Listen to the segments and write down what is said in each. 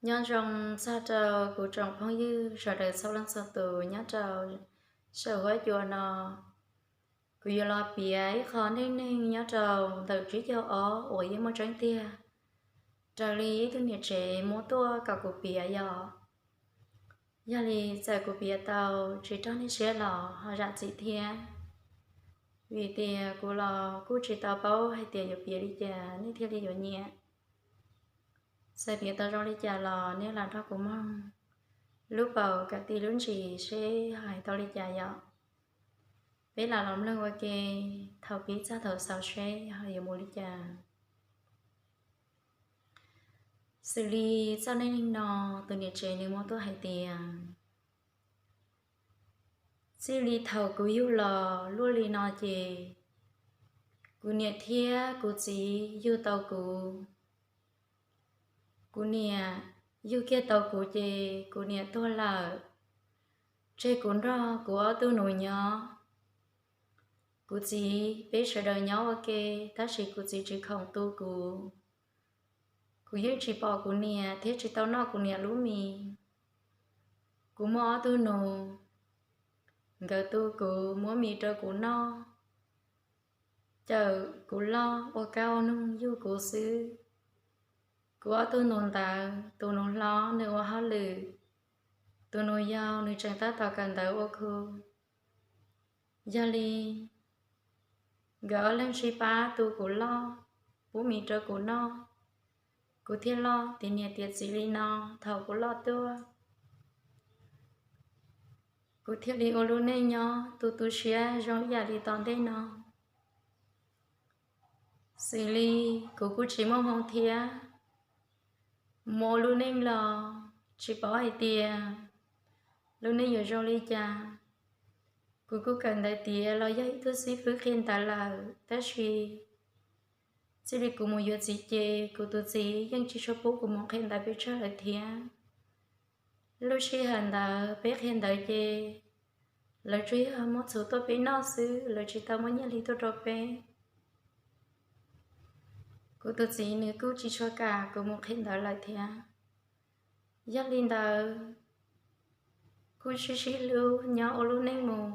Nyob zoo txog rau kuv tsoom phooj ywg sawv daws txhua leej txhua tus nyob rau saum huab cua no. Kuv yuav los piav ib qho neej neeg nyob rau ntawm tsib caug ob uas yeej muaj tseeb tiag, raws li ib tug niam tsev muab tuaj kom kuv piav yom. Yog li txawm kuv piav tau tsis raug nej siab los ho zam txim thiab, vim tias kuv los kuj tsis tau paub hais tias yuav piav li cas nej thiaj li yuav nyiam. Txawm piav tau zoo li cas los nej lam nrog kuv mloog lub paus kom tij lub ntsis seb hais tau li cas yom. Peb lam los mloog ua ke thaum pib txog thaum xaus seb ho yuav mus li cas. Xws li txoj neej neeg no, tus niam tsev nws muab tuaj hais tias, txij li thaum kuv yug los luaj li no ces kuv niam thiab kuv txiv yug tau kuv. Kuv niam yug kiag tau kuv ces kuv niam tuag lawm, tseg kuv nrog kuv ob tug nus nyob. Kuv txiv peb sawv daws nyob ua ke, tab sis kuv txiv tsis khoom tu kuv. Kuv yeej tsis pom kuv niam thiab tsis tau noj kuv niam lub mis. Kuv muaj ob tug nus, nkawd tu kuv, muab mis rau kuv noj, cawm kuv loj, ua kab ua noog yug kuv xwb. Kuv ob tug nus ntawd, tus nus hlob nws ua hauj lwm, tus nus yau nws tseem tab tom kawm ntawv ua khub. Yog li nkawd ob leeg sib pab tu kuv loj, pub mis rau kuv noj, kuv thiaj loj tiav niam tiav txiv li no. Thaum kuv loj tuaj, kuv thiaj li ua lub neej nyob tu tu siab zoo ib yam li tom ntej no. Xws li kuv kuj tsis muaj hmoo thiab, mus ua lub neej los tsis paub hais tias lub neej yuav zoo li cas. Kuv kuj kawm ntawv tiav los yog ib tug xib fwb qhia ntawv lawm, tab sis txij li kuv mus yuav txiv ces kuv tus txiv yeej tsis tshua pub kuv mus qhia ntawv pes tsawg lawm thiab. Lub sij hawm ntawd peb qhia ntawv ces lawv tsuas yog muab txhuv tuaj peb noj xwb, lawv tsis tau muab nyiaj hli tuaj rau peb. Kuv tus txiv nws kuj tsis tshua kam kuv mus qhia ntawv lawm thiab. Yog li ntawd, kuj sib sib hlub nyob ua lub neej mus,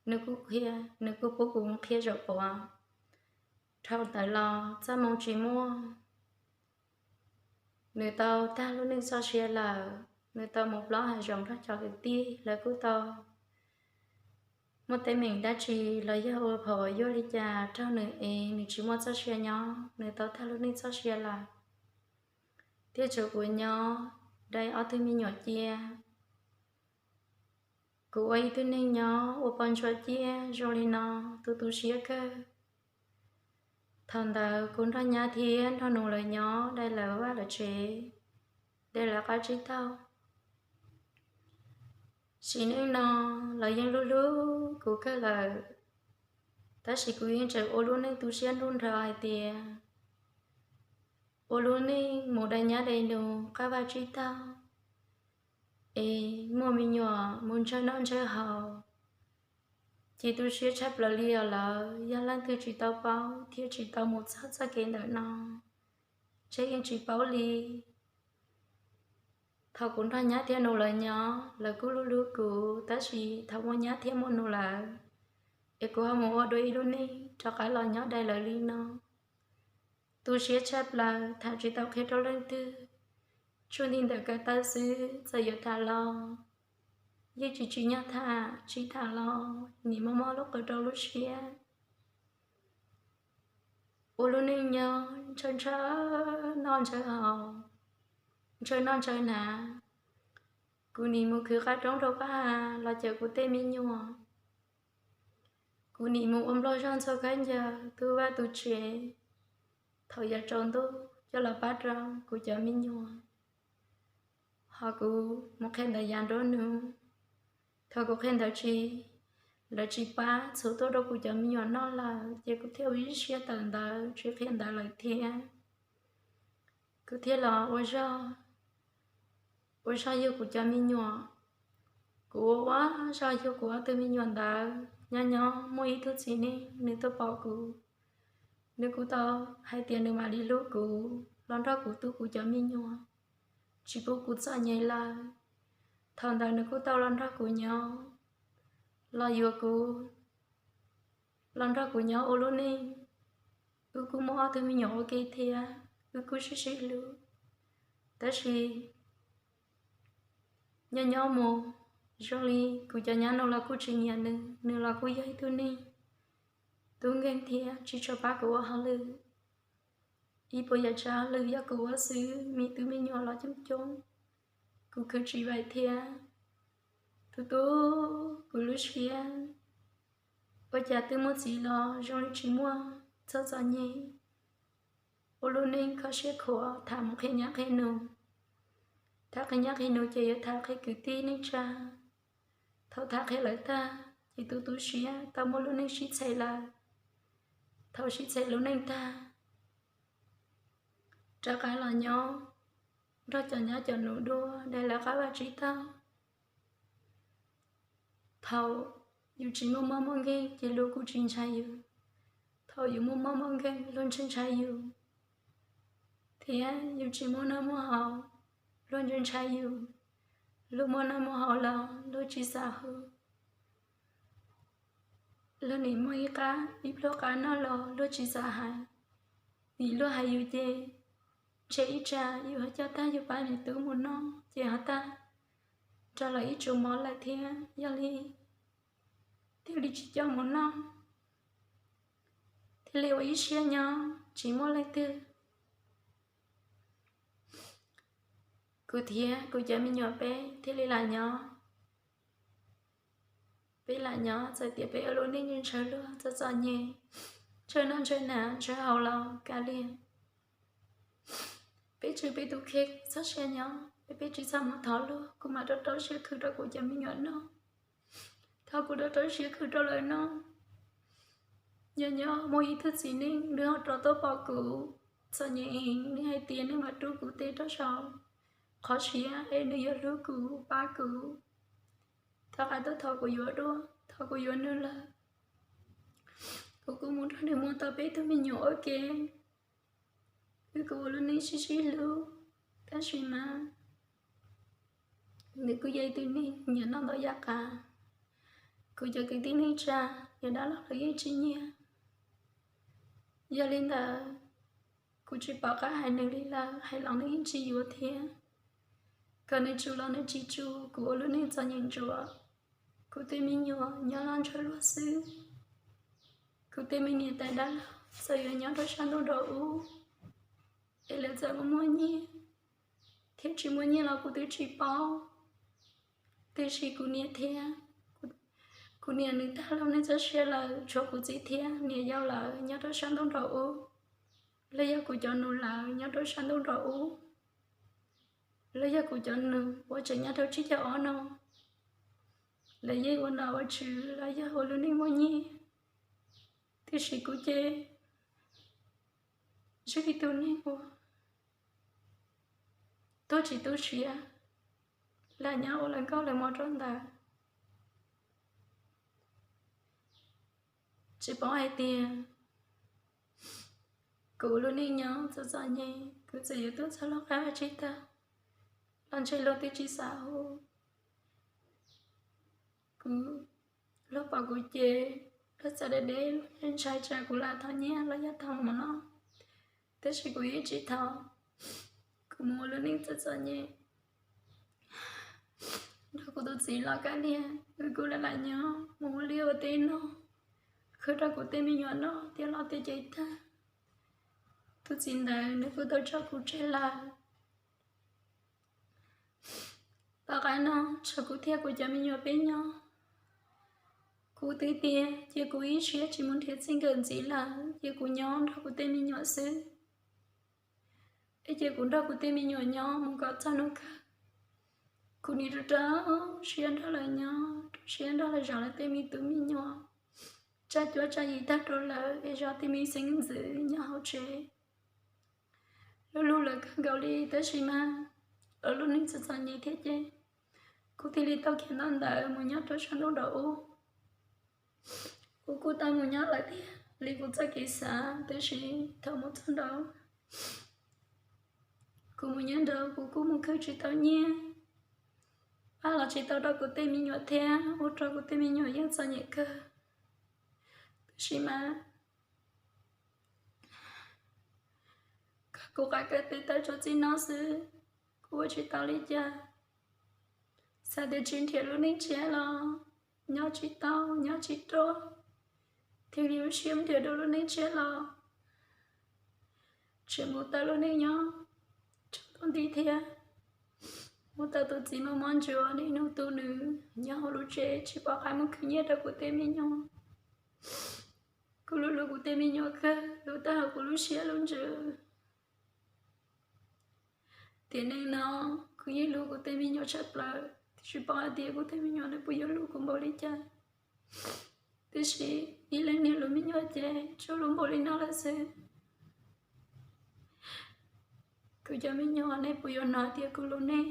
nws kuj qhia, nws kuj pub kuv mus qhia zaum puav. Dhau ntawd los txoj hmoo tsis muaj, nws tau tag lub neej txoj sia lawm, nws tau mus plob hav zoov nrog cov kwv tij, lawv kuj tau muaj teeb meem dab tsi los yog ua phaum yuaj li cas raug nws es nws tsis muaj txoj sia nyob, nws tau tag lub neej txoj sia lawm. Thiab tshuav kuv nyob dai ob tug me nyuam cia. Kuv ua ib tug neeg nyob ua poj ntsuam ciaj zoo li no, tu tu siab kawg. Thaum ntawd kuv nrog nyab thiab nrog nus lawv nyob dai lawv vaj lawv tsev, dai lawv qab tsib taug. Sim neej no lawv yeej hlub hlub kuv kawg lawm, tab sis kuv yeej tseem ua lub neej tu siab nruj nrho hais tias ua lub neej mus dai nyab dai nus qab vaj tsib taug, es muaj me nyuam mus ntshaw noj ntshaw haus, ces tu siab tshaj plaws li os lawv. Yog leej twg tsis tau paub thiab tsis tau mus txog txoj kev ntawm no, ntshe yeej tsis paub li. Thaum kuv nrog nyab thiab nus lawv nyob, lawv kuj hlub hlub kuv, tab sis thaum muaj nyab thiab muaj nus lawm, es kuv ho mus ua dua ib lub neej rov qab los nyob dai lawv li no. Tu siab tshaj plaws, tham tsis tau qhia rau leej twg. Tsuas nti ntawm ko taw xwb, txawm yuav tham los yeej tsis tsim nyog tham, tsis tham los nim mob mob lub qw rau lub siab. Ua lub neej nyob ntshaw ntshaw noj ntshaw haus, ntshaw noj ntshaw hnav. Kuv nim mus khwv qab roob rau qab ha los cawm kuv tej me nyuam. Kuv nim mus ua nplog zog ntxhua khaub ncaws tu vaj tu tsev, thaum yav tsaus ntuj coj los pab rau kuv cov me nyuam. Ho kuv mus qhia ntawv yav nruab hnub, thaum kuv qhia ntawv tsis, lawv tsis pab txhuv tuaj rau kuv cov me nyuam noj lawm, ces kuv thiaj ua ib siab tawm ntawv tsis qhia ntawv lawm thiab. Kuv thiaj los ua zog, ua zog yug kuv cov me nyuam. Kuv ua ua zog yug kuv ob tug me nyuam ntawd, nyob nyob muaj ib tug txiv neej nws tuaj pom kuv, nws kuj tau hais tias nws mam li hlub kuv los nrog kuv tu kuv cov me nyuam. tsis pub kuv txom nyem lawm. Thaum ntawd nws kuj tau los nrog kuv nyob, los yuav kuv, los nrog kuv nyob ua lub neej. Wb kuj muaj ob tug me nyuam ua ke thiab, wb kuj sib sib hlub. Tab sis nyob nyob mus, zoo li kuv cov nyab no los kuj tsis nyiam nws, nws los kuj yog ib tug neeg tub nkeeg thiab tsis tshua pab kuv ua hauj lwm. Ib puas yam tsav hauj lwm yog kuv ua xwb, me tub me nyuam los coob coob, kuv khwv tsis vaim thiab. Tu tu kuv lub siab, ua cas twb muaj txiv los zoo li tsis muaj, txom txom nyem. Ua lub neej kho siab khuav, tham mus qhia nyab qhia nus, tham qhia nyab qhia nus ces yuav tham qhia kwv tij neej tsa. Thaum tham qhia lawv tag ces tu tu siab tau muaj lub neej sib txheem lawm. Thaum sib txheem lub neej tag, rov qab los nyob nrog cov nyab cov nus dua, dai lawv qab vaj tsib taug. Thaum yus tsis muaj mob muaj nkeeg ces luag kuj tsis ntshai yus. Thaum yus muaj mob muaj nkeeg luag ntshai ntshai yus, thiab yus tsis muaj noj muaj haus luag ntshai ntshai yus. Luag muaj noj muaj haus los luag tsis xav hu. Luag nim muaj ib qab ib pluag qab noj los luag tsis xav hais, vim luag hais yus ces ntshe ib tsam yus ho coj tag yus pab me tub mus noj ces ho tag, rau lawv ib tsu mob lawm thiab. Yog li thiaj li tsis coj mus noj, thiaj li ua ib siab nyob tsis muaj leej twg. Kuv thiab kuv cov me nyuam peb thiaj li lam nyob. Peb lam nyob txawm tias peb ua lub neej ntshaw luag txom txom nyem, ntshaw noj ntshaw hnav ntshaw haus los kav liam. Peb tswv peb tus kheej txoj sia nyob, peb peb tsis txhob mus thov luag. Kuv mam rau rau siab khwv rau kuv cov me nyuam noj. Thaum kuv rau rau siab khwv rau lawv noj, nyob nyob muaj ib tug txiv neej nws ho rov tuaj pom kuv txom nyem heev, nws hais tias nws mam rub kuv tes rau saum qhov siab es nws yuav hlub kuv pab kuv. Tom qab tuaj thov kuv yuav dua, thov kuv yuav nws lawm, kuv kuj mus nrog nws muaj tau peb tug me nyuam ua ke. Wb kuj ua lub neej sib sib hlub, tab sis mas nws kuj yog ib tug neeg nyiam noj ntau yam qab. Kuv cov kwv tij neej tsa, yog dab laug los yeej tsis nyiam. Yog li ntawd, kuv tsis pom qab hais nws li lawm, hais los nws yeej tsis yuav thiab. Kom nws tsum los nws tsis tsum, kuv ua lub neej txom nyem ntsuav. Kuv tej me nyuam nyob los ntshaw luag xwb. Kuv tej me niam tais dab laug txawm yuav nyob rau sab ntuj nraum ub, es lawv txawm muaj muaj nyiaj thiab tsis muaj nyiaj los kuv twb tsis paub. Tiam sis kuv niam thiab, kuv niam nws tag lub neej txoj sia lawm, tshuav kuv txiv thiab niam yau lawv nyob rau sab ntuj nraum ub. Los yog kuv cov nus lawv nyob rau sab ntuj nraum ub. Los yog kuv cov nus uas tseem nyob rau tsib caug ob no, lawv yeej ua nom ua tswv los yog ua lub neej muaj nyiaj. Tiam sis kuv ces tsis yog ib tug neeg uas tuaj tsis tu siab, lam nyob ua lawv nkauj lawv mos rau ntawd. Tsis paub hais tias kuv lub neej nyob txom txom nyem, kuv txawm yuav tuaj txog lub qab vaj tsib taug los ntshe luag twb tsis xav hu kuv. Luag pom kuv ces luag txawm deb deb, luag ntshai tsam kuv lam thov nyiaj los yog thov mov noj. Tab sis kuv yeej tsis thov, kuv mus ua lub neej txom txom nyem nrog kuv tus txiv los kaj liag, wb kuj lam lam nyob mus ua liaj ua teb noj, khwv rau kuv tej me nyuam noj, tiav los tiav ces tag. Tus txiv ntawd nws kuj tau tso kuv tseg lawm. Tom qab no tshuav kuv thiab kuv cov me nyuam peb nyob. Kuv twb tias cia kuv ib siab tsis mus nrhiav txij nkawm ntxiv lawm, cia kuv nyob nrog kuv tej me nyuam xwb. Es cia kuv nrog kuv tej me nyuam nyob mus kom txog hnub kawg. Kuv nim rau rau siab nrog lawv nyob, rau siab nrog lawv zov lawv tej me tub me nyuam, tsa cuab tsa yim tag rau lawv es zov tej me xeeb ntxwv nyob hauv tsev. Lub lub lawv kawg nkaus li, tab sis mas lawv lub neej txom txom nyem thiab ces kuv thiaj li tau khiav ntawm ntawd mus nyob rau sab ntuj nraum ub. Kuv kuj tau mus nyob lawm thiab li kuv txoj kev xav, tab sis thaum mus txog nraud, Kuv mus nyob nraud kuv kuj mus khwv tsis tau nyiaj, pab los tsis tau rau kuv tej me nyuam thiab, ua rau kuv tej me nyuam yeej txom nyem kawg. Tab sis mas kuv qav kaw tes taw tso txij no xwb, kuv ua tsis tau li cas. Xav tias tsis nrhiav lub neej tshiab los nyob tsis tau, nyob tsis ruaj, thiaj li ua siab nrhiav dua lub neej tshiab los tseem mus tau lub neej nyob tsaus ntuj nti thiab. Mus tau tus txiv muaj mob ntsuav, nim no tus nws nyob hauv lub tsev tsis pom qab mus khwv nyiaj rau kuv tej me nyuam. Kuv hlub hlub kuv tej me nyuam kawg, hlub tag hauv kuv lub siab lub ntsws. Tiam neej no kuv yeej hlub kuv tej me nyuam tshaj plaws, tiam sis pom hais tias kuv tej me nyuam nws puas yuav hlub kuv npaum li cas. Tiam sis ib leej niam hlub me nyuam ces tsuas hlub npaum li no lawm xwb. Kuv cov me nyuam, nej puas yuav hnov tias kuv hlub nej?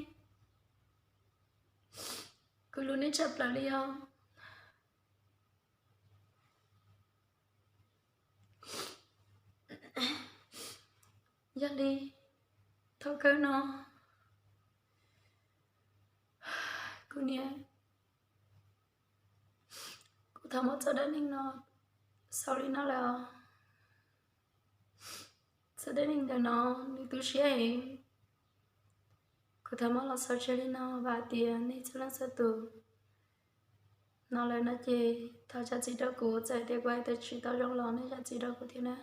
Kuv hlub nej tshaj plaws li os. Yog li thaum kawg no kuv niam, kuv thov muab txoj dab neeg no xaus li no lawm os. Txoj dab neeg ntawm no nws tu siab heev. Kuv thov muab los xaus tseg li no, vam tias nej txhua leej txhua tus hnov lawm no ces thov zam txim rau kuv, txawm tias kuv hais tias tsis tau zoo los nej zam txim rau kuv thiab na.